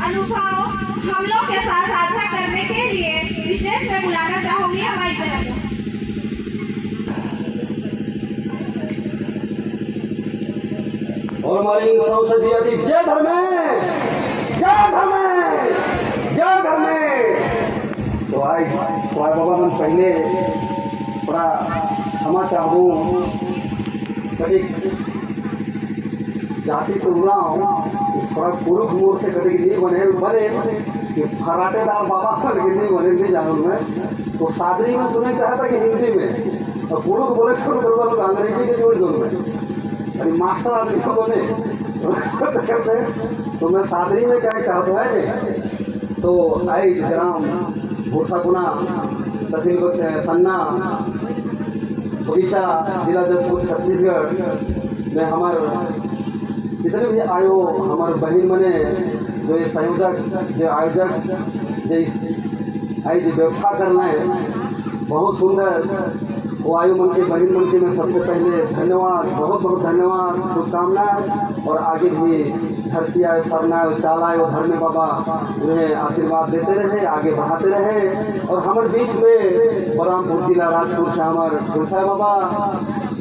अनुभव हम लोग के साथ साझा करने के लिए विशेष में बुलाना चाहूंगी हमारी तरफ। और हमारी संसदीय जी, जय धर्मे, जय धर्मे, जय धर्मे। तो आए तो आए बाबा मन, पहले थोड़ा क्षमा चाहूँ, कभी जाति तो उड़ाऊँ, थोड़ा पुरुष मोर से कभी नहीं बने बने कि फराटेदार बाबा के नहीं बने, नहीं जानू मैं। तो सादरी में सुने चाहता था कि हिंदी में, और पुरुष बोले शुरू करवा तो अंग्रेजी के जोड़ दो में। अरे मास्टर आदमी को बने तो कहते, तो मैं सादरी में कहना चाहता है नहीं। तो आई ग्राम भूरसाकुना, तहसील सन्ना, बगीचा, जिला जशपुर, छत्तीसगढ़ में हमारे जितने भी आयो हमारे बहन मने, जो ये संयोजक, जो आयोजक, जो आई जो व्यवस्था करना है बहुत सुंदर, वो आयु मन के बहन मन के मैं सबसे पहले धन्यवाद, बहुत बहुत धन्यवाद, शुभकामनाएं। और आगे भी धरती आयो सरना आयो चाल आयो धर्म बाबा उन्हें आशीर्वाद देते रहे, आगे बढ़ाते रहे। और हमारे बीच में बलरामपुर जिला राजपुर से हमारे तुलसा बाबा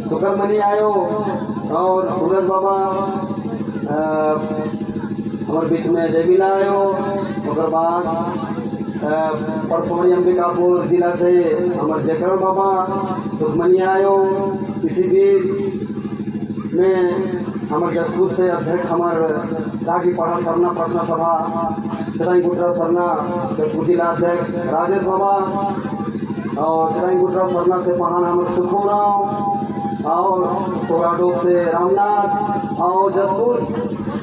सुकरमणि आयो और सूरज बाबा, हमारे बीच में जयमीला आयो। और बाद परसोनी अंबिकापुर जिला से हमारे जयकरण बाबा सुखमनी आयो। इसी बीच में हमारे जसपुर से अध्यक्ष हमारे रागी पढ़ा सरना प्रार्थना सभा चिराई गुटरा सरना जसपुर जिला अध्यक्ष राजेश बाबा, और चिराई गुटरा सरना से पहाड़ हमारे सुखू राव, और तोराडोब से रामनाथ, और जसपुर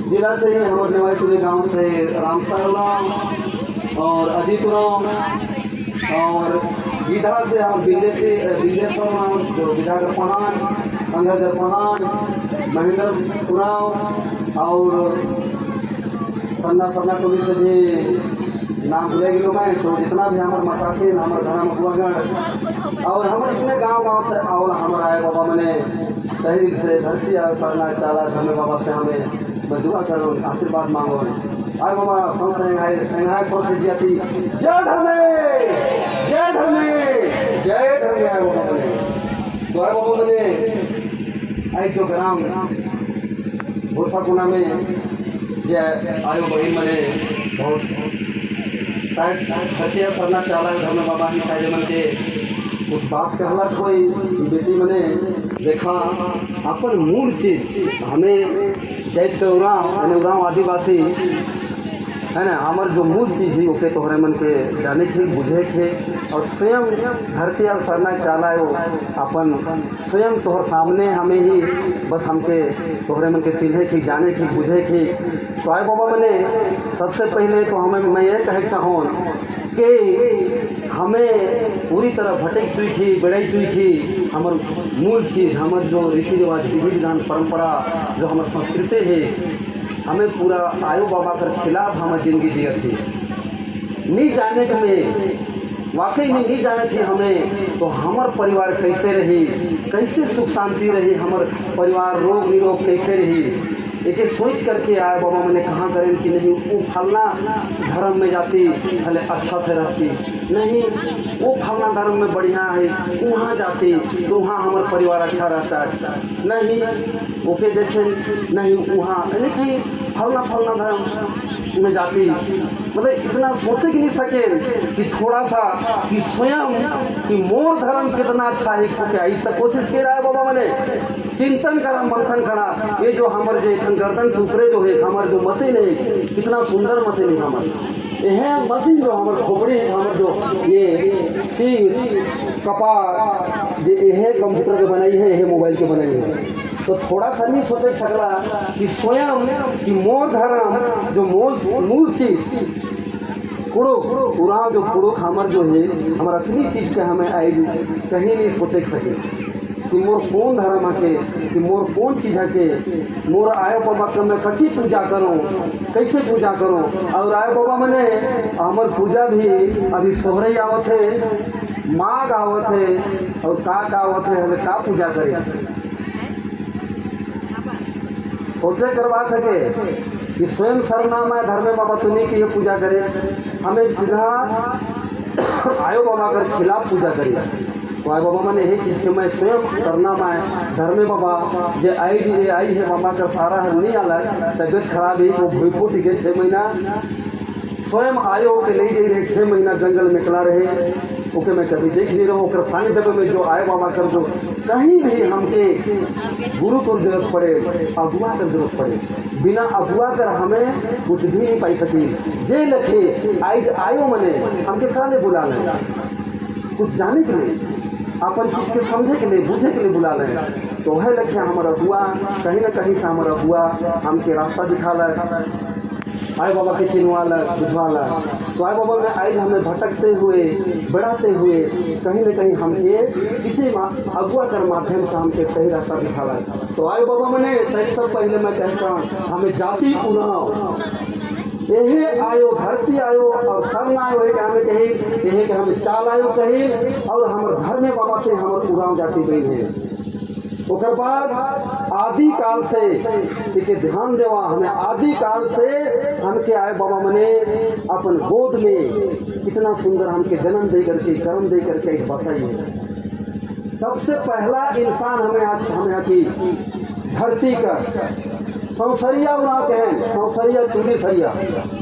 जिला से ही हमारे नेवाई चुनी गाँव से रामसार राव और अजीत राव, और गीधा से हम बिंदेश्वर राव जो गीधागर पहाड़, कंधर पहाड़, महेंद्र उराव, और सन्ना सरना टोली से भी नाम भूले गए मैं। तो जितना भी हमारे मसासीन, हमारे धर्म अगुआगण और हमारे इतने गांव गांव से और हमारा आए बाबा मने तहरीर से धरती आयो सरना चाला धर्म बाबा से हमें मैं दुआ करो, आशीर्वाद मांगो। आए बाबा सौ संघाई संघाई सौ से जियाती जय धर्मे, जय धर्मे, जय धर्मे। आए बाबा मने, तो आए बाबा मने आई जो ग्राम भूरसाकुना में जे आयो बहन मने बहुत शायद धरती सरना चाला धर्म बाबा ही शायद मन के कुछ बात कहलत कोई बेटी मने देखा अपन मूल चीज हमें जैत के उराव यानी उराव आदिवासी है ना, हमार जो मूल चीज है ओके तोहरे मन के जाने के बुझे के और स्वयं धरती और सरना चाला हो अपन स्वयं तोहर सामने हमें ही बस हमके तोहरे मन के चिन्हे की, जाने की, बुझे की। तो आए बाबा मने सबसे पहले तो हमें मैं ये कहे चाहूँ कि हमें पूरी तरह भटक चुकी थी, बढ़ाई चुकी थी हमार मूल चीज़, हमार जो रीति रिवाज, विधि विधान, परंपरा, जो हमार संस्कृति है, हमें पूरा आयु बाबा के खिलाफ हमें जिंदगी दिया थी। नहीं जाने के हमें वाकई में नहीं जाने थे हमें तो हमार परिवार कैसे रही, कैसे सुख शांति रही, हमार परिवार रोग निरोग कैसे रही, एक एक सोच करके आए बाबा मैंने कहाँ करें कि नहीं वो फलना धर्म में जाती भले अच्छा से रहती, नहीं वो फलना धर्म में बढ़िया है वहाँ जाती तो वहाँ हमारा परिवार अच्छा रहता है, नहीं ओके देखें नहीं वहाँ, यानी कि फलना फलना धर्म में जाती, मतलब इतना सोचे कि नहीं सके कि थोड़ा सा कि स्वयं कि मोर धर्म कितना अच्छा है क्या इस तक कोशिश किया रहा है बाबा मैंने चिंतन करा, मंथन करा। ये जो हमारे जो गर्दन से ऊपरे जो है हमारे जो मशीन है, कितना सुंदर मशीन है हमारे, यह मशीन जो हमारे खोपड़ी है, हमारे जो ये सिर कपार ये यह कंप्यूटर के बनाई है, यह मोबाइल के बनाई है। तो थोड़ा सा नहीं सोचे सकला कि स्वयं कि मोर धर्म जो मूल मूल चीज कुड़ुक पूरा जो कुड़ुक हमार जो है हमारा असली चीज के हमें आई कहीं नहीं सोचे सके कि मोर कौन धर्म है, कि मोर कौन चीज है, के मोर आयो बाबा के मैं कथी पूजा करूं, कैसे पूजा करूं। और आयो बाबा मने हमार पूजा भी अभी सोहरे आवत है, माघ आवत है और का का आवत है, हमें का पूजा करे, सोचे कर बात है के। कि स्वयं सरना माय धर्मे बाबा तो नहीं कि ये पूजा करे, हमें सीधा आयो बाबा के खिलाफ पूजा करे। तो आयो बाबा मैंने यही चीज़ के मैं स्वयं सरना माय धर्मे बाबा जे आई जे आई है बाबा का सारा है नहीं आला, तबीयत खराब है, वो भूई फूट गए 6 महीना। स्वयं आयो के नहीं जाई रहे, 6 महीना जंगल में एकला रहे। ओके मैं कभी देख नहीं रहा हूँ। ओकर सानिध्य में जो आयो बाबा कर जो कहीं भी हमके गुरु को जरूरत पड़े, अगुआ कर जरूरत पड़े, बिना अगुआ कर हमें कुछ भी नहीं पाई सकी। जे लखे आज आयो मने हमके काले बुला लें? कुछ जाने के लिए, अपन चीज के समझे के लिए, बुझे के लिए बुला लें। तो वह लखे हमारा अगुआ, कहीं ना कहीं से हमारा अगुआ हमके रास्ता दिखा आए बाबा के चिन्हवाला बुझवाला। तो आए बाबा ने आज हमें भटकते हुए, बढ़ाते हुए, कहीं न कहीं हमके किसी अगुआ कर माध्यम से हमके सही रास्ता दिखाला। तो आए बाबा मैंने सही सब पहले मैं कहता हूँ, हमें जाति उराव यही आयो, धरती आयो और सरना आयो है कि हमें कही, यही कि हमें चाल आयो कही और हमर धर्म बाबा से हमर उराव जाति गई है। ओकर बाद आदि काल से के ध्यान देवा, हमें आदि काल से हमके आए बाबा मने अपन गोद में कितना सुंदर हमके जन्म दे करके, कर्म दे करके एक बसाई है। सबसे पहला इंसान हमें आज हमें की धरती का सौसरिया उराव कहें, सौसरिया चुंदी सरिया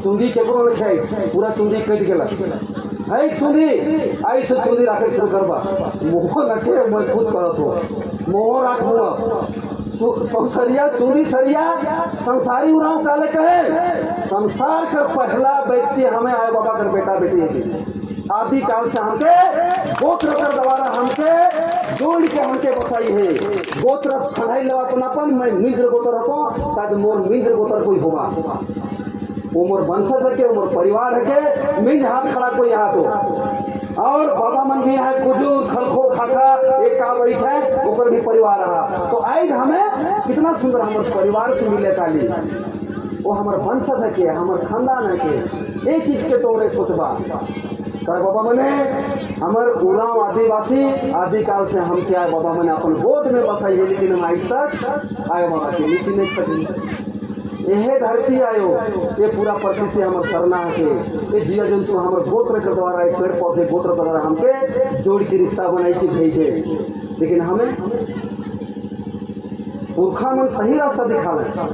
चुंदी केकरो न खाई, पूरा चुंदी कट गेला है। चुंदी आई से चुंदी राखे शुरू करबा, मोह रखे, मैं खुद करत हो, मोह राखूंगा। सौसरिया चूरी सरिया संसारी उराव काले कहे, संसार का पहला व्यक्ति हमें आए बाबा कर बेटा बेटी है। आदि काल से हमके गोत्र कर द्वारा हमके जोड़ के हमके बसाई है। गोत्र खनाई लवा अपन अपन, मैं मिश्र गोत्र हको, शायद मोर मिश्र गोत्र कोई होगा, वो मोर वंशज है के, वो मोर परिवार है के। मिंज हाथ खड़ा कोई यहाँ तो और बाबा मन भी यहाँ कुजूर खलखो खाखा एक का बैठ है, ओकर भी परिवार रहा। तो आज हमें कितना सुंदर हमारे परिवार से मिले काली, वो हमार वंशज है के, हमार खानदान है के। ये चीज के तोरे सोचबा कह बाबा मने हमर उराव आदिवासी आदिकाल से हम क्या बाबा मने अपन गोद में बसाई है, लेकिन हम आज तक आयो बाबा के नीचे नहीं सकी। यह धरती आयो, ये पूरा प्रकृति हमर सरना है के, ये जीव जंतु हमर गोत्र के द्वारा, ये पेड़ पौधे गोत्र के द्वारा हमके जोड़ के रिश्ता बनाई के भेजे। लेकिन हमें पुरखा मन सही रास्ता दिखा।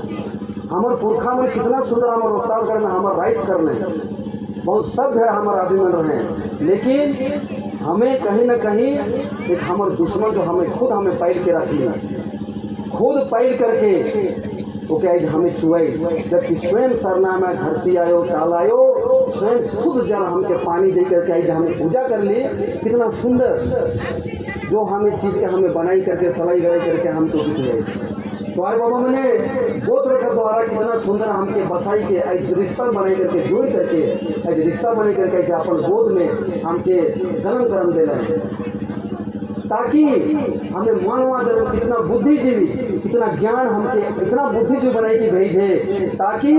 हमर पुरखा मन कितना सुंदर हमर रोहतासगढ़ में हमर राइट कर लें, बहुत सभ्य हमारे आदमी मन रहे। लेकिन हमें कहीं ना कहीं एक हमारे दुश्मन जो हमें खुद हमें पैल के रख लिया, खुद पैल करके वो क्या है, हमें चुआई, जबकि स्वयं सरना में धरती आयो, काल आयो, स्वयं शुद्ध जल हमके पानी दे करके आई हमें पूजा कर ली। कितना सुंदर जो हमें चीज़ के हमें बनाई करके, सलाई गढ़ाई करके हम तो दिख गए। तो आए बाबा मैंने गोत्र के द्वारा कितना सुंदर हमके बसाई के आज रिश्ता बनाई करके, जोड़ करके आज रिश्ता बनाई करके आज अपन गोद में हमके जन्म कर्म दे रहे, ताकि हमें मानवा जन्म कितना बुद्धिजीवी, कितना ज्ञान हमके, इतना बुद्धिजीवी बनाई के भेजे, ताकि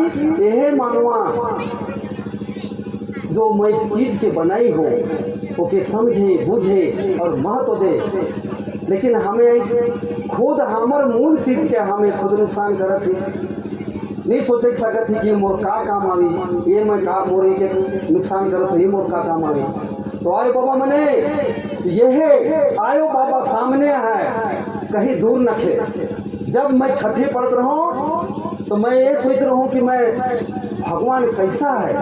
यह मानवा जो मैं चीज के बनाई हो, ओके समझे, बुझे और महत्व दे। लेकिन हमें खुद हमर मूल चीज के हमें खुद नुकसान करत ही, नहीं सोचे सकत ही कि मोर का काम आवी ये, मैं का मोर के नुकसान करत ही, मोर का काम आवी। तो आयो बाबा मने यह आयो बाबा सामने है, कहीं दूर न खे। जब मैं छठी पढ़त रहूं तो मैं ये सोच रहा हूँ कि मैं भगवान कैसा है,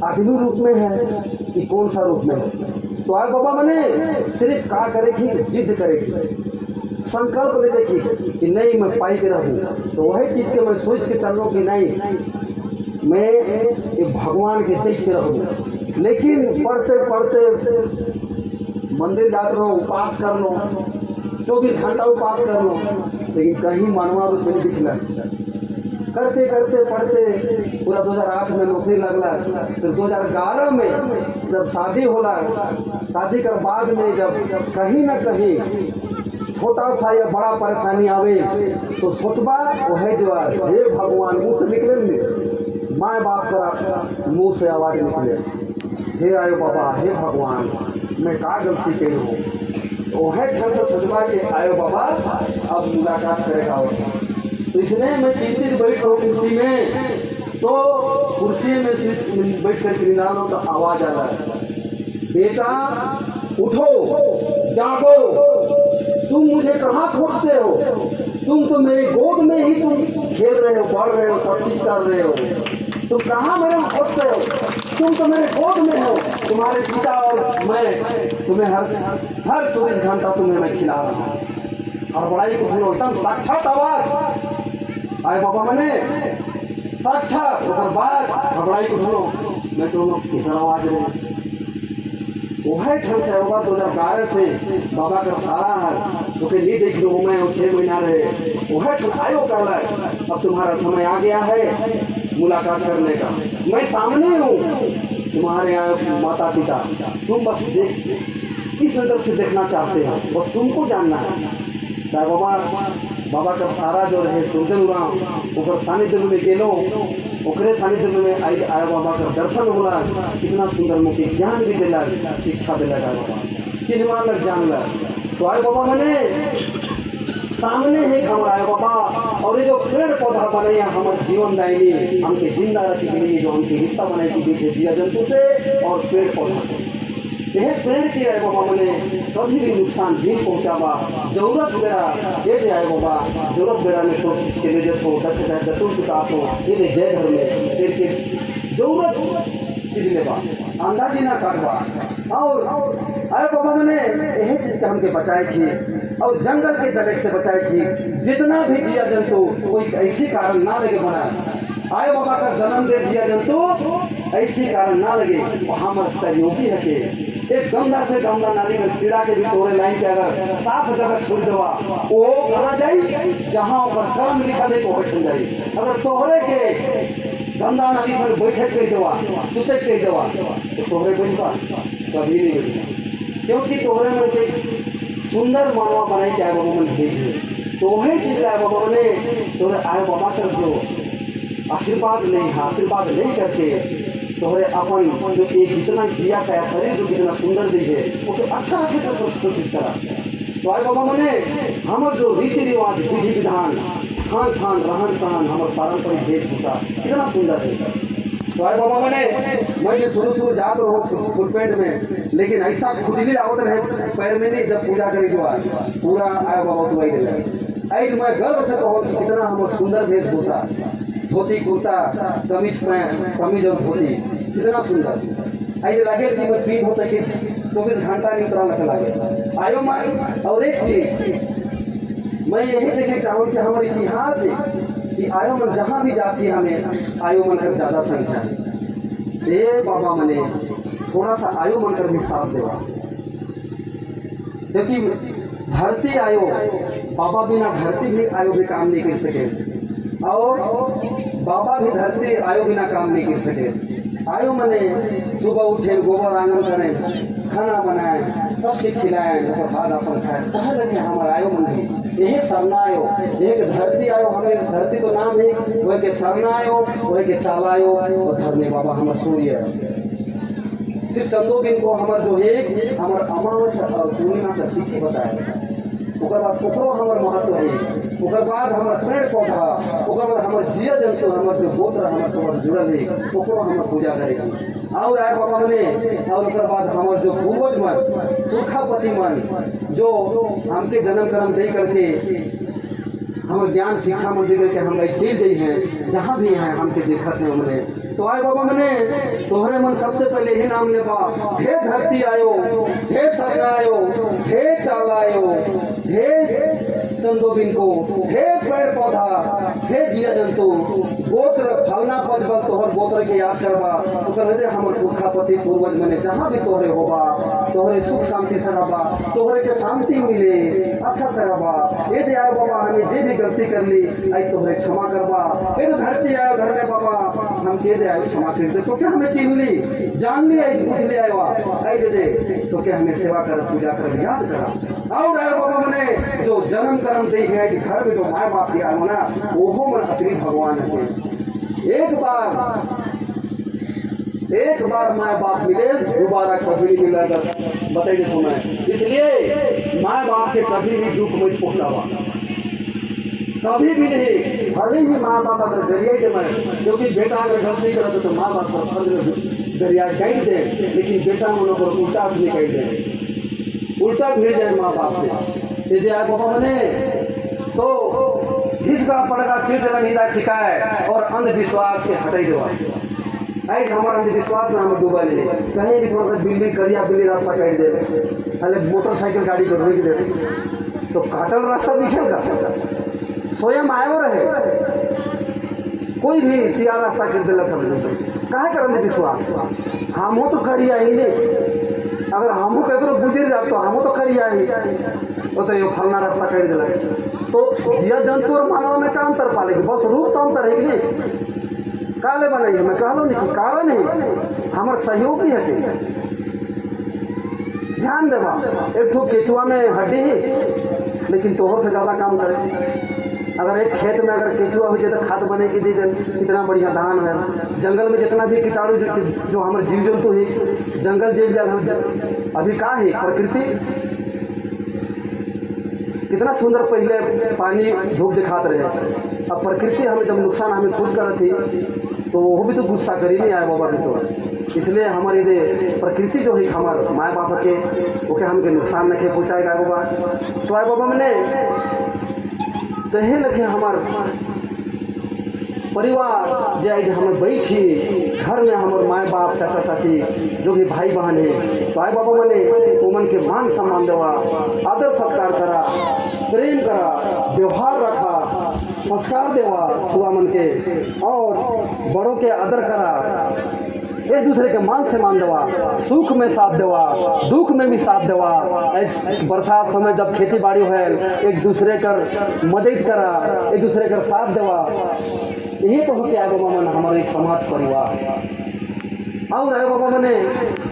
आदमी रूप में है कि कौन सा रूप में है। तो आए बाबा मने सिर्फ का करेगी, जिद करेगी, संकल्प ले देखी कि नहीं, मैं पाई के रहूँ। तो वही चीज़ के मैं सोच के चल रहा हूँ कि नहीं, मैं ये भगवान के देख के रहूँ। लेकिन पढ़ते पढ़ते मंदिर जाते रहो, उपवास कर लो, 24 घंटा उपवास कर लो, लेकिन कहीं मानवा रूप नहीं दिखला। करते करते पढ़ते पूरा 2008 में नौकरी लगला। फिर 2011 में जब शादी होला, शादी कर बाद में जब कहीं ना कहीं छोटा सा या बड़ा परेशानी आवे तो सोचबा वह जो है, हे भगवान, मुंह से निकले नहीं, माए बाप का मुंह से आवाज निकले, हे आयो बाबा, हे भगवान, मैं का गलती करी हूँ? तो वह क्षण से सोचबा के आयो बाबा अब मुलाकात करेगा। और तो इसलिए मैं चिंतित बैठ रहा हूँ किसी में। तो कुर्सी में सीट बैठ कर निंदालो तो आवाज आ रहा है, "बेटा, उठो, जागो, तुम मुझे कहाँ खोजते हो? तुम तो मेरी गोद में ही तुम खेल रहे हो, पढ़ रहे हो, सब चीज कर रहे हो। तुम कहाँ मेरे को खोजते हो? तुम तो मेरे गोद में हो। तुम्हारे पिता और मैं तुम्हें हर हर 24 घंटा तुम्हें मैं खिला रहा हूँ।" और बड़ाई को सुनो, एकदम साक्षात आवाज आए बाबा मने साक्षात। ओकर बाद हड़बड़ाई को सुनो, मैं तो किधर आवाज रहे वह क्षण से होगा। 2012 से बाबा का सारा है ओके नहीं देख लो मैं, वो 6 महीना रहे। वह क्षण आयो, कहला, "अब तुम्हारा समय आ गया है मुलाकात करने का। मैं सामने हूँ तुम्हारे आयो माता पिता। तुम बस देख, किस नजर से देखना चाहते हो, बस तुमको जानना है।" साईं बाबा, बाबा का सारा जो रहे सुरजन गाँव, ओकर सानिध्य में गेलो, ओकरे सानिध्य में आई आयो बाबा का दर्शन होला। कितना सुंदर मुख्य ज्ञान भी दिला, शिक्षा दिला आयो बाबा, चिन्हवा लग, जानला। तो आयो बाबा मने सामने है हमारा आयो बाबा। और ये जो पेड़ पौधा बने हैं हमारे जीवन दायिनी, हमके जिंदा रखने के लिए जो हमके रिश्ता बनाए की बीच जीव जंतु से और पेड़ पौधा से, यह पेड़ के आए बाबा मने कभी भी नुकसान नहीं पहुंचावा। जरूरत बेरा ये दे आए बाबा, जरूरत बेरा में तो के ले हो दस चाहे दतुल चुका हो, ये ले जय धर्म में पेड़ के जरूरत चीज लेबा, अंदाजी ना करवा। और आए बाबा मने यही चीज के हमके बचाए थी और जंगल के जले से बचाए थी। जितना भी जीव जंतु कोई ऐसी कारण ना लगे बना, आए बाबा का जन्म दे जिया जंतु ऐसी कारण ना लगे, वो हमारे सहयोगी है के एक गंदा से गंदा नाली में कीड़ा के भी तोरे लाइन के अगर साफ जगह छोड़ देवा, वो कहाँ जाई? जहाँ ओकर कर्म लिखल है तो बैठ जाई। अगर तोहरे के गंदा नाली पर बैठे के देवा, सुते के देवा, तो तोहरे बैठवा कभी नहीं बैठवा, क्योंकि तोहरे मन के सुंदर मानवा बनाई के आए बाबा मन भेजे। तो वही चीज आए बाबा मने तोहरे आए बाबा कर जो आशीर्वाद नहीं है, आशीर्वाद नहीं करके तोहरे अपन जो एक जितना दिया का शरीर जो कितना सुंदर दी है, उसे अच्छा रखे का कोशिश करा। तो आए बाबा मने हमर जो रीति रिवाज, विधि विधान, खान खान, रहन सहन, हमार पारंपरिक वेशभूषा कितना सुंदर है। तो आए बाबा मने मैं भी शुरू शुरू जात रहो फुल पैंट में, लेकिन ऐसा खुजली आवत रहे पैर में नहीं, जब पूजा करे जो पूरा आए बाबा तो वही रहे। ऐसे मैं गर्व से कहूँ कि कितना हम सुंदर वेशभूषा, धोती कुर्ता, कमीज में कमीज और धोती, कितना सुंदर। ऐसे लगे कि मैं पीठ होता कि 24 घंटा नहीं उतरा लगे लगे आयो मैं। और एक चीज मैं यही देखे चाहूँ कि हमारे इतिहास है कि आयो मन जहाँ भी जाती है, हमें आयो मन का ज़्यादा संख्या है। ए बाबा मने थोड़ा सा आयो मन कर भी साथ देवा, क्योंकि धरती आयो बाबा बिना धरती भी आयो भी काम नहीं कर सके और बाबा भी धरती आयो बिना काम नहीं कर सके। आयो मने सुबह उठे, गोबर आंगन करें, खाना बनाए, सबके खिलाए, ओकर बाद अपन खाए। कहे रखे हमारा आयो मन है यही सरना आयो, एक धरती आयो। हमें धरती तो नाम है, वह के सरना आयो, वह के चाला आयो और धरने बाबा हमार सूर्य, फिर चंदोबिन को हमार जो है हमार अमावस्या और पूर्णिमा का तिथि बताया। ओकर बाद ओकरो हमर महत्व है। ओकर बाद हमर पेड़ पौधा, ओकर बाद हमर जीव जंतु, हमर जो गोत्र हमर सब जुड़ल है, ओकरो हमर पूजा करेगी। और आए बाबा मने और ओकर बाद हमर जो पूर्वज मन, पुरखापति मन, जो हमके जन्म कर्म दे करके हमर ज्ञान शिक्षा मन दे करके हम चल गई हैं, जहाँ भी हैं हमके देखत हैं हमने। तो आए बाबा मने तोहरे मन सबसे पहले ही नाम ले बा, हे धरती आयो, हे सरना आयो, हे चाल आयो, हे चंदोबिन को, हे पेड़ पौधा, हे जीव जंतु, गोत्र फलना पद बल तोहर गोत्र के याद करबा। ओकर बदे हमर पुरखापति पूर्वज मने जहाँ भी तोहरे होबा, तोहरे सुख शांति से रहबा, तोहरे के शांति मिले, अच्छा से रहबा। ये दे आयो बाबा, हमें जे भी गलती कर ली आई, तोहरे क्षमा करबा। ये तो धरती आयो घर में बाबा, हम के दे आयो क्षमा कर दे। तो क्या हमें चिन्ह ली, जान ली, आई पूछ ले आयो, आई दे दे तो क्या हमें सेवा कर, पूजा कर, याद करा। और आयो बाबा मने जो जन्म कर्म दे है कि घर में जो माए बाप के आयो ना, वो मन असली भगवान है। एक बार माए बाप मिले, दोबारा कभी नहीं मिलेगा, बताइए तो मैं। इसलिए माए बाप के कभी भी दुख मत पहुंचावा। कभी भी नहीं। भले ही माँ बाप अगर गरिया दे मैं, क्योंकि बेटा अगर गलती करे तो माँ बाप पर फर्ज गरिया कह दे, लेकिन बेटा मनो पर उल्टा आदमी कह दे, उल्टा भिड़ जाए माँ बाप से। यदि आए बाबा मने तो घिसगा पड़गा चीट नींदा ठिकाए और अंधविश्वास के हटाई देवा। आज हमारा अंधविश्वास में हम डूबा नहीं। कहीं भी थोड़ा सा बिल्ली, करिया बिल्ली रास्ता काट दे, पहले मोटरसाइकिल गाड़ी को रोक दे तो काटल रास्ता दिखेगा। स्वयं आयो रहे कोई भी सिया रास्ता कर दिला, काहे कर अंधविश्वास? हमो तो करिया ही नहीं। अगर हमू ककरो गुजर जाब तो हमो तो करिया ही, वो तो यो फलना रास्ता कर दिला। तो जिया जंतु और मानव में का अंतर पाले? बस रूप तो अंतर है कि नहीं? काले बनाई मैं कहलो नहीं कि कारण है, हमार सहयोगी है। ध्यान देवा, एक ठो केचुआ में हड्डी ही, लेकिन तोहर से ज़्यादा काम करे। अगर एक खेत में अगर केचुआ हो जाए तो खाद बने की दी, कितना बढ़िया धान है। जंगल में जितना भी कीटाणु जो हमारे जीव जंतु है, जंगल जीव जल अभी का है, प्रकृति कितना सुंदर पहले पानी धूप दिखाते रहे। अब प्रकृति हमें जब नुकसान हमें खुद कर थी तो वो भी तो गुस्सा करी नहीं आए बाबा भी। तो इसलिए हमारे ये प्रकृति जो है हमार माए बाप के, ओके हमके नुकसान नहीं पहुँचाएगा बाबा। तो आए बाबा, मैंने तहे लगे हमार परिवार जे आज हम बैठी घर में, हमार माए बाप, चाचा चाची, जो भी भाई बहन है, तो आए बाबा मने उमन के मान सम्मान देवा, आदर सत्कार करा, प्रेम करा, व्यवहार रखा, संस्कार देवा छुआ मन के और बड़ों के आदर करा, एक दूसरे के मान सम्मान देवा, सुख में साथ देवा, दुख में भी साथ देवा। बरसात समय जब खेती बाड़ी है, एक दूसरे कर मदद करा, एक दूसरे कर साथ देवा। यही तो होते आए बाबा मन हमारे एक समाज परिवार। और आए बाबा मने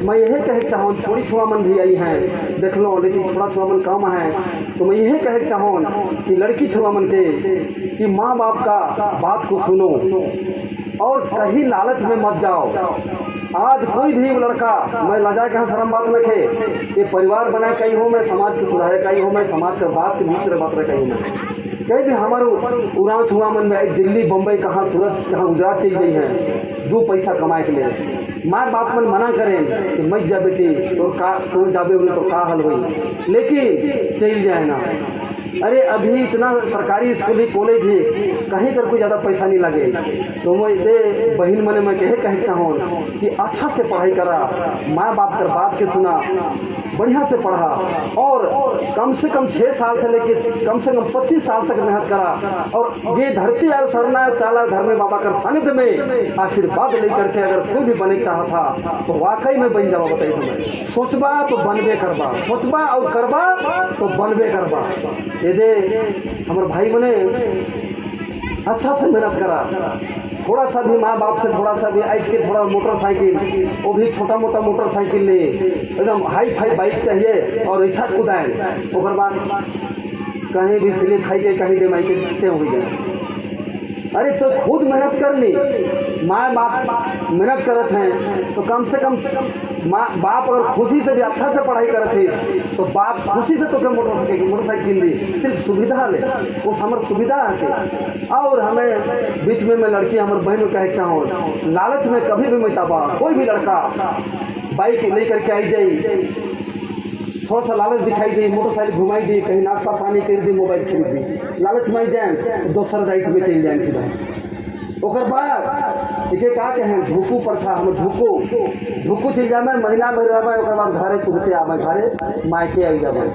मैं यही कहे चाहूँ, छोड़ी छुआ मन भी आई हैं देख लो, लेकिन छोड़ा छुआ मन कम है। तो मैं यही कहे चाहूँ कि लड़की छुआ मन के कि माँ बाप का बात को सुनो और कहीं लालच में मत जाओ। आज कोई भी लड़का, मैं लजा के शर्म बात रखे, ये परिवार बनाए कहीं हूँ मैं, समाज के सुधारे कहीं हूँ मैं, समाज के बात के बीच में बात रखे हूँ मैं। कहीं भी हमारे उरांव छुआ मन में दिल्ली, बम्बई, कहाँ सूरत, कहाँ गुजरात चल गई हैं दो पैसा कमाए के लिए। माँ बाप मन मना करें कि मत जा बेटी, तो का तू जाबे हुई तो का हल हुई, लेकिन चल जाए ना। अरे, अभी इतना सरकारी स्कूल ही, कॉलेज ही, कहीं कर कोई ज़्यादा पैसा नहीं लगे। तो मैं इतने बहन मने मैं कहे कहे चाहूँ कि अच्छा से पढ़ाई करा, माँ बाप कर बात के सुना, बढ़िया से पढ़ा और कम से कम 6 साल से लेके कम से कम 25 साल तक मेहनत करा और ये धरती आयो सरना चाला घर में बाबा कर सानिध्य में आशीर्वाद लेकर के अगर कोई भी बने चाहा था तो वाकई में बन जावा। बताइए तुम्हें, सोचबा तो बनबे करबा, सोचबा और करबा तो बनबे करबा। यदि हमारे भाई बने अच्छा से मेहनत करा, थोड़ा सा भी माँ बाप से थोड़ा सा भी ऐस के थोड़ा मोटरसाइकिल, वो भी छोटा मोटा मोटरसाइकिल नहीं, एकदम हाई फाई बाइक चाहिए और ऐसा कुदाए, ओकर बाद कहीं भी स्लिप खाई के कहीं दे के ते हो जाए। अरे, तो खुद मेहनत कर ली। माँ बाप मेहनत करत हैं तो कम से कम माँ बाप अगर खुशी से भी अच्छा से पढ़ाई करत है तो बाप खुशी से तो क्या मोटरसाइकिल मोटरसाइकिल दी। सिर्फ सुविधा ले, वो हमार सुविधा है के। और हमें बीच में मैं लड़की हमारे बहन को कहे चाहूँ, लालच में कभी भी मत आबा। कोई भी लड़का बाइक लेकर के आई जाई, थोड़ा सा लालच दिखाई दी, मोटरसाइकिल घुमाई दी, कहीं नाश्ता पानी कर दी, मोबाइल खरीद दी, लालच में आई जाए तो दोसर राइट में चल जाए सीधा। ओकर बाद इके का कहें, ढुकू प्रथा। हम ढुकू ढुकू चल जाए, महीना भर रह, ओकर बाद घरे कुदते आवे, घरे मायके आई जावे,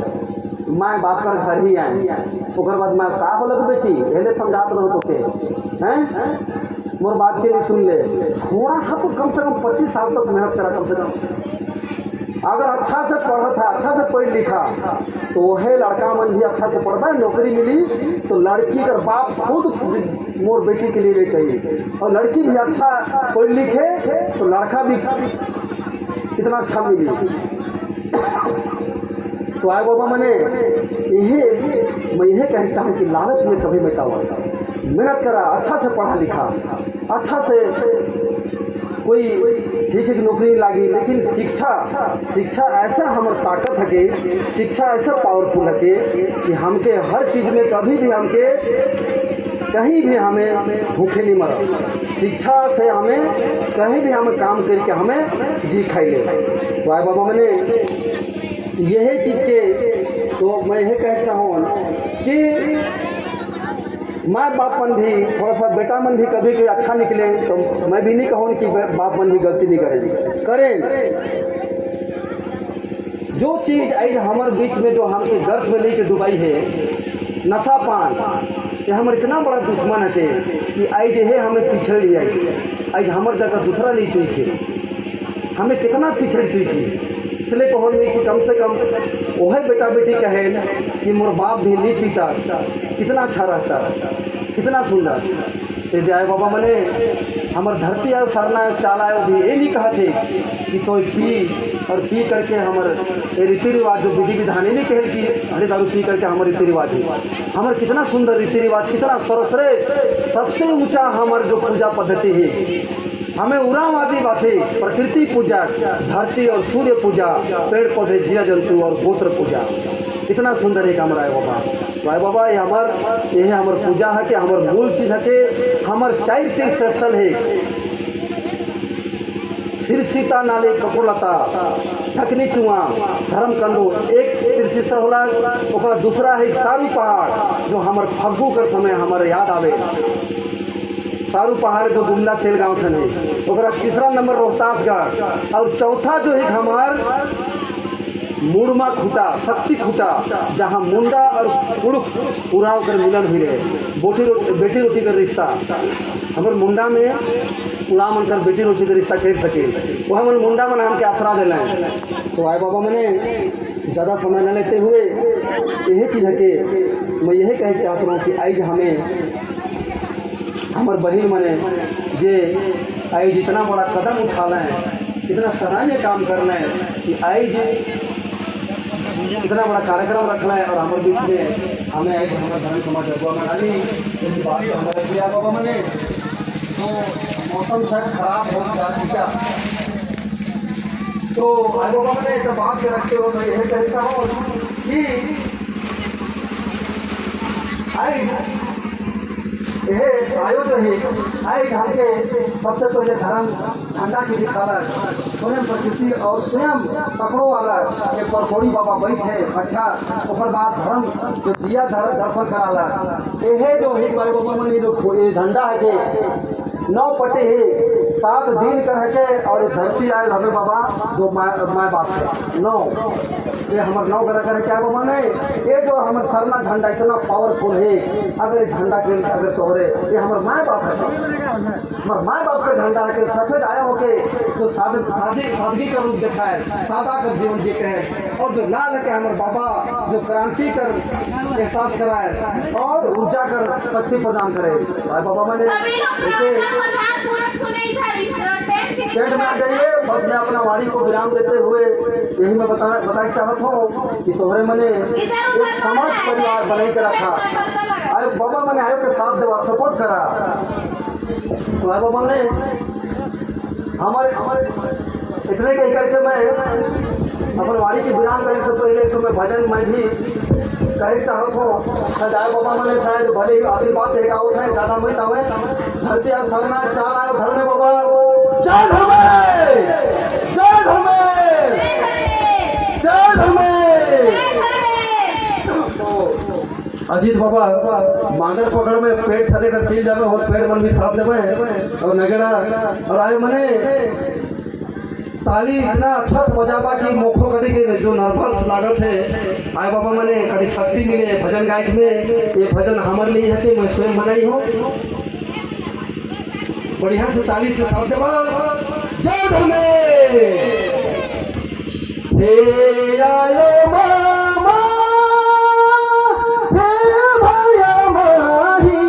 माए बाप का घर ही आए। ओकर बाद माँ का बोलत, बेटी हेले समझात रहो तो के हैं, मोर बात के नहीं सुन ले। थोड़ा सा तो कम से कम 25 साल तक मेहनत करा कम से कम। अगर अच्छा से पढ़ा था, अच्छा से पढ़ लिखा तो वह लड़का मन भी अच्छा से पढ़ता है, नौकरी मिली तो लड़की का बाप खुद मोर बेटी के लिए ले चाहिए और लड़की भी अच्छा पढ़ लिखे तो लड़का भी इतना अच्छा मिली। तो आए बाबा मने यही मैं यही कहना चाहूँ कि लालच में कभी मत आओ। मेहनत करा, अच्छा से पढ़ा लिखा, अच्छा से कोई ठीक है कि नौकरी लागी, लेकिन शिक्षा, शिक्षा ऐसा हमर ताकत है कि शिक्षा ऐसा पावरफुल है कि हमके हर चीज़ में कभी भी हमके कहीं भी हमें भूखे नहीं मरा। शिक्षा से हमें कहीं भी हमें काम करके हमें जी खाई ले। तो आए बाबा, मैंने यही चीज़ के तो मैं यही कह चाहूँ कि माँ बाप मन भी थोड़ा सा, बेटा मन भी कभी कभी अच्छा निकले तो मैं भी नहीं कहूँ कि बाप मन भी गलती नहीं करें। करें। जो चीज़ आज हमारे बीच में जो हमके गर्त में लेके डुबाई है, नशा पान, ये हमारे इतना बड़ा दुश्मन है कि आज है हमें पिछड़ लिया। आज हमार जगह दूसरा ले चुकी, हमें कितना पिछड़ चुकी। इसलिए कहो नहीं कि कम से कम वह बेटा बेटी कहे कि मोर बाप भी नहीं पीता, कितना अच्छा रहता, कितना सुंदर। तो आए बाबा मने, हमार धरती आयो, सरना आयो, चाल आयो भी ये नहीं कहा थे कि कोई पी और पी करके हमार ये रीति रिवाज, जो विधि विधान, ये नहीं कहे कि हरे दारू पी करके हमारे रीति रिवाज है। हमार कितना सुंदर रीति रिवाज, कितना सर्वश्रेष्ठ, सबसे ऊंचा हमार जो पूजा पद्धति है। हमें उरांव आदिवासी प्रकृति पूजा, धरती और सूर्य पूजा, पेड़ पौधे, जीव जंतु और गोत्र पूजा। कितना सुंदर एक हमारा है बाबा। तो आए बाबा, ये हमार पूजा है कि हमार मूल चीज है कि हमार चार तीर्थ स्थल है: श्री सीता नाले, कपोलता, ढकनी चुआ, धर्म कंडो एक तीर्थ स्थल होला। ओकरा दूसरा है सारू पहाड़, जो हमार फग्गू कर समय हमारे याद आवे, सारू पहाड़ जो गुमला तेल गाँव थन है। ओकरा तीसरा नंबर रोहतासगढ़ और चौथा जो है हमार मुड़मा खुटा, शक्ति खुटा, जहाँ मुंडा और कुड़ुक उराव कर मिलन हुई रहे, बोटी रोटी, बेटी रोटी का रिश्ता। हमार मुंडा में उड़ा मन कर बेटी रोटी का रिश्ता कह सके, वो हमन मुंडा मन हमके आसरा दिला। तो आए बाबा, मैंने ज़्यादा समय न लेते हुए यही चीज़ है कि मैं यही कह चाहता हूँ कि आज हमें हमार बहन मने ये आज इतना बड़ा कदम उठा लें, इतना सराहनीय काम कर लें कि आज इतना बड़ा कार्यक्रम रखना है और हमारे बीच में हमें आज हमारे धर्म समाज अगुआ मनाली इस बात को हमारे प्रिया बाबा मने, तो मौसम शायद खराब हो जा चुका। तो आए बाबा मने, इस बात के रखते हुए मैं यह कहता हूँ कि आज यह आयोजन है, आज हमके सबसे पहले धर्म झंडा की दिखाला, स्वयं प्रकृति और स्वयं पकड़ो वाला ये परसोड़ी बाबा बैठे। अच्छा, ओकर बाद धर्म जो दिया दर्शन कराला। यह जो है बारे बाबा मन, ये जो ये झंडा है के 9 पटे है, 7 दिन कर के और ये धरती आए हमें बाबा जो माँ माँ बाप है 9, ये हमारे 9 ग्रह करे क्या बाबा ने। ये जो हमारे सरना झंडा इतना पावरफुल है, अगर ये झंडा के अगर तोहरे, ये हमारे माँ बाप है, हमारे माँ बाप का झंडा है कि सफेद आया होके जो सादी सादगी का रूप देखा है, सादा का जीवन जीते हैं और जो लाल है के हमारे बाबा जो क्रांति कर एहसास कराए और ऊर्जा कर शक्ति प्रदान करे। भाई बाबा, मैंने सभी लोग एके प्रवचन को ध्यानपूर्वक सुने। इधर इस टेंट के टेंट में आ जाइए। बस मैं अपना वाणी को विराम देते हुए यही मैं बताना चाहता हूँ कि तोहरे मने इधर उधर एक समाज परिवार बनाई के रखा। आयो बाबा मने आयो के साथ देवा, सपोर्ट करा। तो आयो बाबा ने, हमारे इतने कह करके मैं अपन वाणी की विराम करने से पहले तो मैं भजन मैं भी कहे चाहत हूँ। शायद आयो बाबा मने शायद भले ही आशीर्वाद दे गाओ है, ज्यादा मत आवे। धरती आयो, सरना, चार आयो, धर्म बाबा। जय धर्म, जय धर्म, जय धर्म। तो अजीत बाबा मांगर पकड़ में पेट छले कर चल जावे और पेड़ मन भी साथ देवे और नगेड़ा और आए मने ताली इतना अच्छा से बजाबा कि मोखो कटी के जो नर्वस लागत है, आए बाबा मने कभी शक्ति मिले भजन गायक में। ये भजन हमारे लिए है कि मैं स्वयं बनाई हूँ। बढ़िया से ताली से साथ देवा। जय धर्मे। हे आयो मामा, हे भैया माही,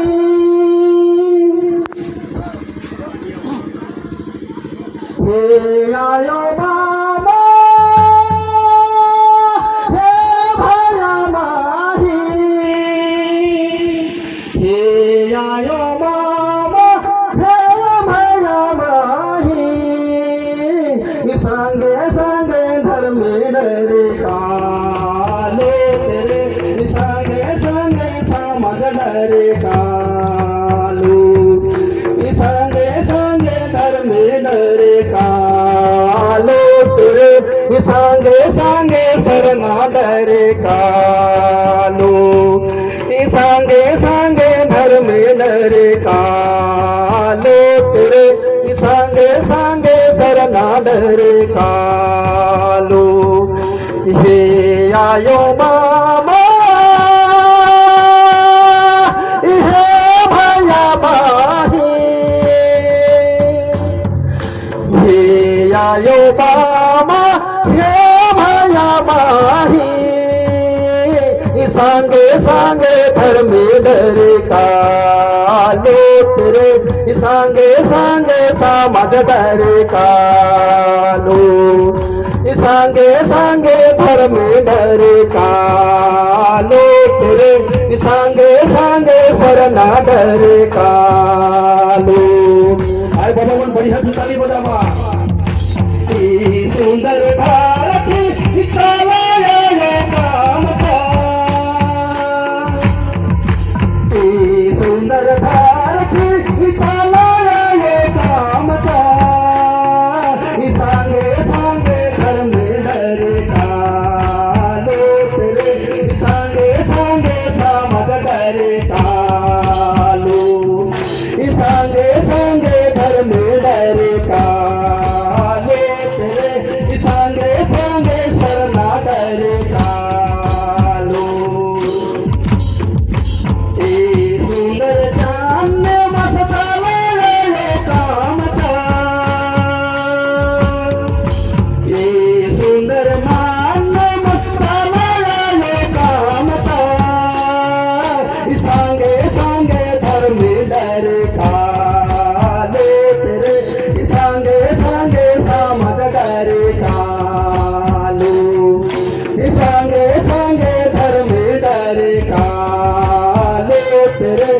हे आयो मामा, हे भैया माही, हे आयो मामा, हे भैया माही, संगे संगे धर्म डरे काले तेरे, संगे संगे समझ डरे काले। डरे कालो तेरे, सांगे सांगे सरना डरे कालो, सांगे सांगे धर्म डरे कालो तेरे, सांगे सांगे सरना डरे कालो। हे आयो मामा, हे भैया बाही, हे आयो मामा, हे भैया बाही, सांगे सांगे धर्मे डरे कालो तेरे, सांगे सांगे समाज डरे कालो, सांगे सांगे धर्म डरे कालो तेरे, सांगे सांगे सरना डरे कालो। आए बाबा मन, बढ़िया से ताली बजावा। सुंदर भारत चालाया काम था, सुंदर भारत चालाया काम था, सांगे सांगे धर्म डरे कालो तेरे, सांगे सांगे समाज डरे कालो, सांगे सांगे धर्म डरे कालो तेरे, सांगे सांगे सरना डरे कालो। ए सुंदर चांद मस्ताला काम था, ए सुंदर मान मस्ताला काम था, सांगे सांगे धर्म डरे कालो तेरे, सांगे सांगे समाज डरे कालो, सांगे सांगे धर्म डरे कालो तेरे,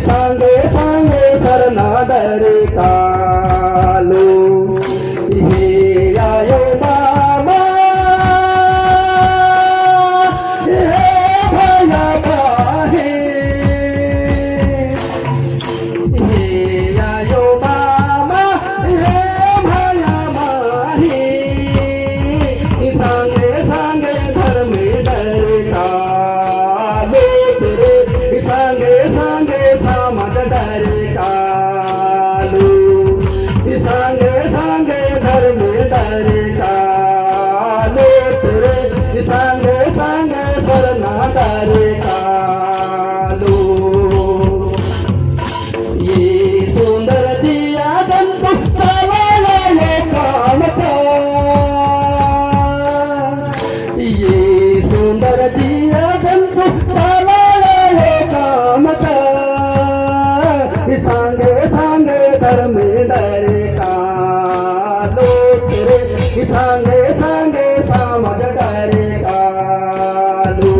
सांगे सांगे सरना डरे कालो। हे आयो मामा, हे भैया बाहे, हे आयो मामा, हे भैया माही, सांगे सांगे धर्म डरे कालो तेरे, सांगे सांगे समाज डरे कालो, सांगे सांगे धर्म डरे कालो तेरे, सांगे सांगे सरना डरे कालो। ये सुंदर दिया जंतु चालाया काम था, ये सुंदर दिया जंतु चालाया काम था, सांगे सांगे धर्म डरे कालो तेरे, सांगे सांगे समाज डरे कालो,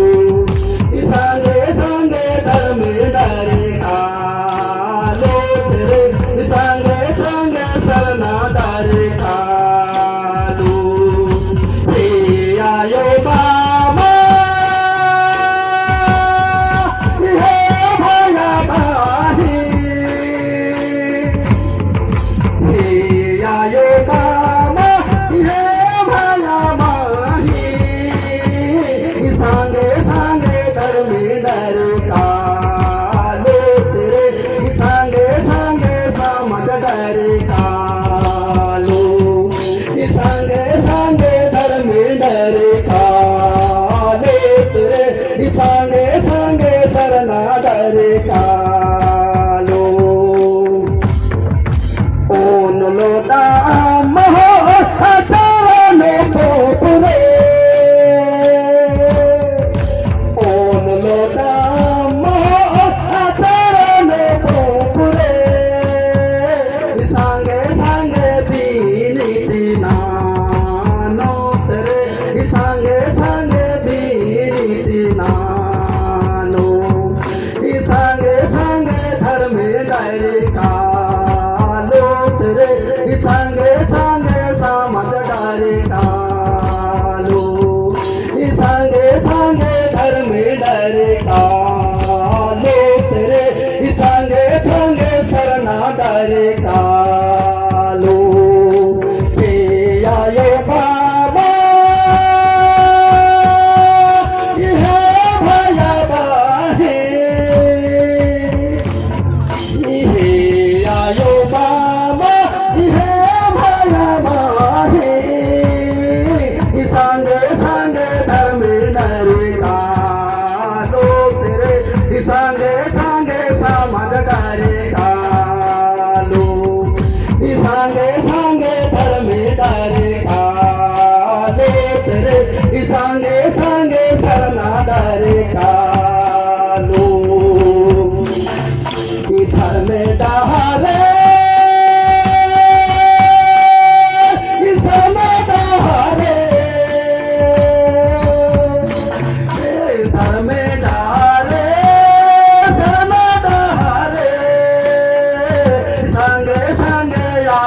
सांगे सांगे धर्म डरे कालो तेरे, सांगे सांगे सरना डरे कालो। हे आयो मामा, हे भैया भाई, हे आयो मामा, हे भैया माही, सांगे सांगे धर्म डरे कालो तेरे, सांगे सांगे समाज डरे कालो, सांगे सांगे धर्म डरे कालो तेरे, सांगे सांगे सरना डरे कालो। ओन लोटा महो चरण पोपुरे, ओन लोटा महो चरण पोपुरे, सांगे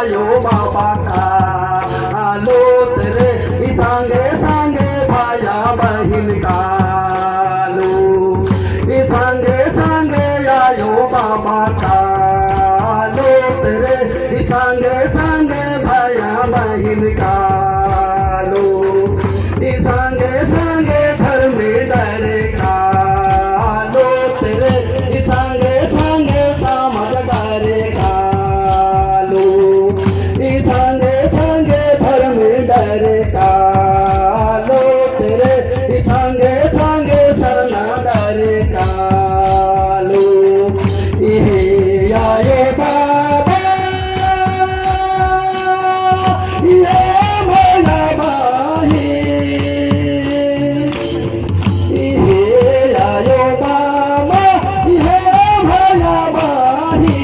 आयो बाबा का लोत रे, संगे संगे भाया बहिन कालो, संगे संगे आयो बाबा का लोत रे, संगे संगे भाया बहिन कालो, संगे संगे धर्म डरे कालो तेरे, संगे संगे समाज डरे कालो, संगे संगे धर्म डरे कालो तेरे, संगे संगे सरना डरे कालो। ये आयो बाबा, ये भोला बाही, ये आयो बाबा, ये भोला बाही,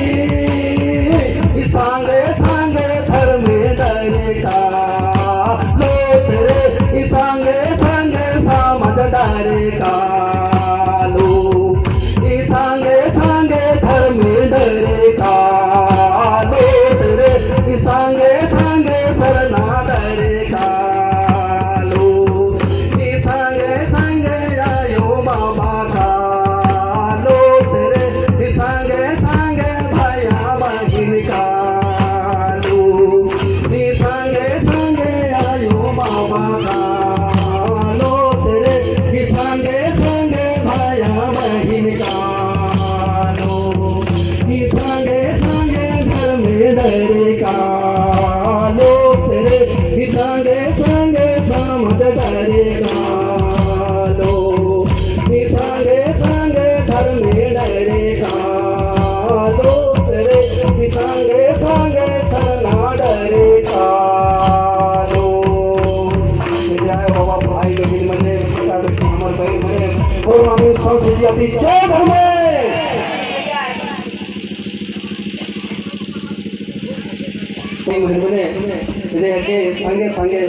संगे संगे धर्म डरे कालो तेरे, संगे संगे समाज डरे कालो, संगे संगे धर्म डरे कालो तेरे, संगे संगे सरना डरे कालो, संगे संगे आयो बाबा कालो तेरे, संगे संगे भाया बहिन कालो, संगे संगे आयो बाबा कालो तेरे, संगे संगे भाया बहिन कालो, संगे संगे धर्म डरे कालो तेरे, संगे संगे समझ डरे कालो, संगे संगे धर्म डरे कालो तेरे, संगे संगे सरना डरे कालो। जय बाबा भाई बहिन मने, बेटा बेटी हमर बहिन मने और मामी सौ जी अति जय धर्म। बहिन मने के संगे संगे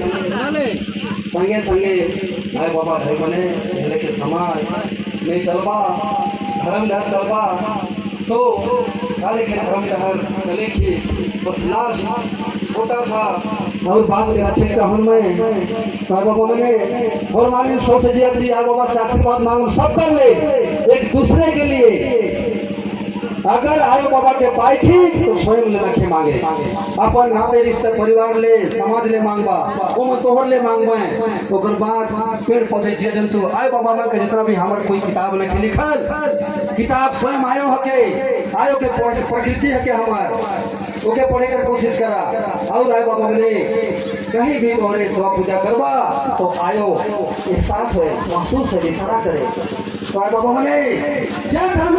संगे संगे भाई बाबा भाई मने पहले के समाज में चलबा, धर्म डहर चलबा तो काले के धर्म डहर चले की बस लास्ट छोटा सा और बात के रखे चाहूँ मैं। साई बाबा मैंने और मानी सौ से जी आई बाबा से आशीर्वाद मांग सब कर ले एक दूसरे के लिए। अगर आयो बाबा के पाई थी तो स्वयं ले रखे मांगे, अपन नाते रिश्ते परिवार ले समाज ले मांगबा, वो मन तोहर ले मांगबा। ओकर बाद पेड़ पौधे जीव जंतु आय बाबा में के जितना भी हमार कोई किताब नहीं लिखल, किताब स्वयं आयो हके, आयो के प्रकृति हके हमार, ओके पढ़े कर कोशिश करा। और आय बाबा ने कहीं भी तोहरे सेवा पूजा करबा तो आयो एहसास होए, महसूस होए, इशारा करे। तो आय बाबा मने जय धर्म,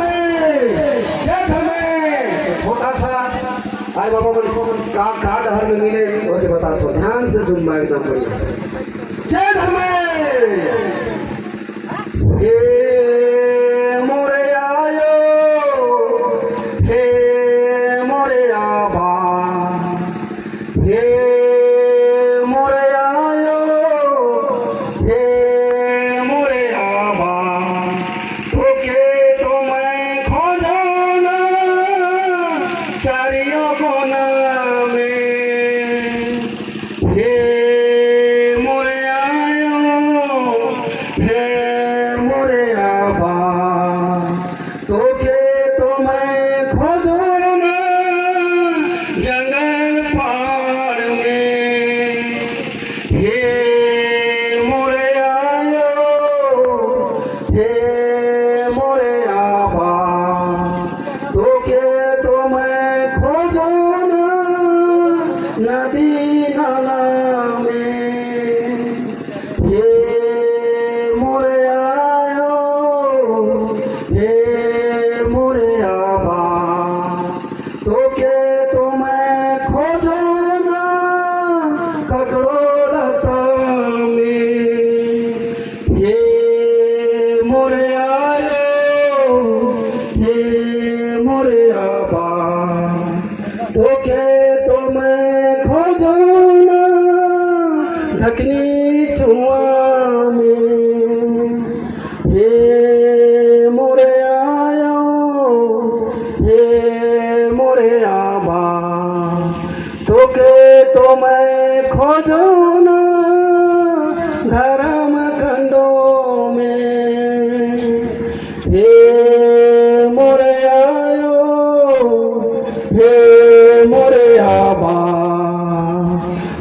जय धर्म। तो छोटा सा आय बाबा मने का का डहर में मिले तो बता तो ध्यान से सुन एकदम बढ़िया। जय धर्म। हे मोरे आयो, हे मोरे आबा, हे मोरे आयो, हे मोरे आबा, তোকে তোমায় খোঁজো না চারিও কোনা মে, হে মোরে আয়ো, হে মোরে আবা, তোকে তোমায় খোঁজো না জঙ্গল পাহাড় মে, হে মোরে আয়ো, হে মোরে আবা, তোকে তোমায় খোঁজো না নদী নালা মে, হে মোরে আয়ো, হে মোরে আবা, তোকে তোমায় খোঁজো না ককড়ো লতা মে, হে মোরে আয়ো, হে মোরে আবা, তোকে তোমায় খোঁজো না ঢকনি চুয়া মে, হে মোরে আয়ো, হে মোরে আবা, তোকে तो मैं खोजो ना धर्म खंडो में। हे मोरे आयो, हे मोरे आबा,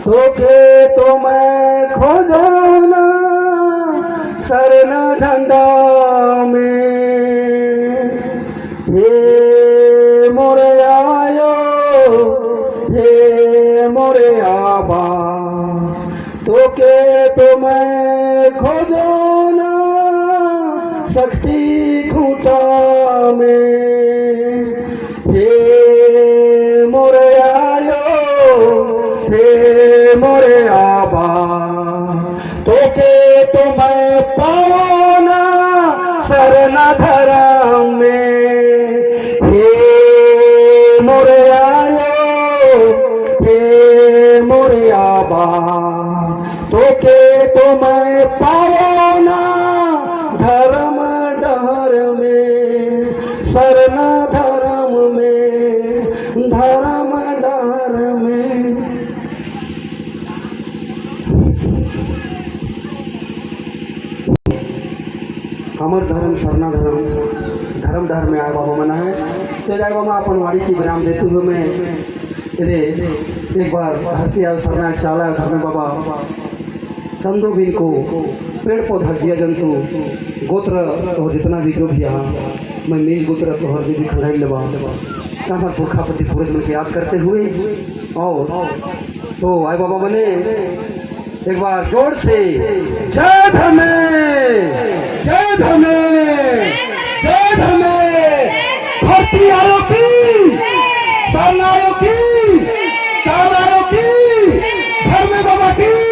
तोके तो मैं खोजो ना सरना झंडा में। हे मोरे आयो, हे मोरे आबा, तोके तो मैं खोजो ना शक्ति खूंटा में। हे मोरे आयो, हे मोरे आबा, तोके तो मैं पाओ ना सरना धर्म में। हे मोरे आयो, हे मोरे आबा, तोके तो मैं पाओ ना धर्म डहर में, सरना धर्म में, धर्म डहर में। हमर धर्म सरना धर्म, धर्म डहर में आए बाबा मना है। तो जाए बाबा अपन वाणी की विराम देते हुए मैं यदि एक बार धरती आयो सरना चाला धर्म बाबा चंदो बिन को पेड़ पौधा जिया जंतु गोत्र तो जितना भी जो भी यहाँ मैं मील गोत्र तो हर भी खंगाई लेबा हमार पुरखापति पूर्वज मन के याद करते हुए और तो आए बाबा मने एक बार जोर से जय धर्मे, जय धर्मे, जय धर्मे। धरती आयो की, सरना आयो की, चाँद आयो की, धर्मे बाबा की।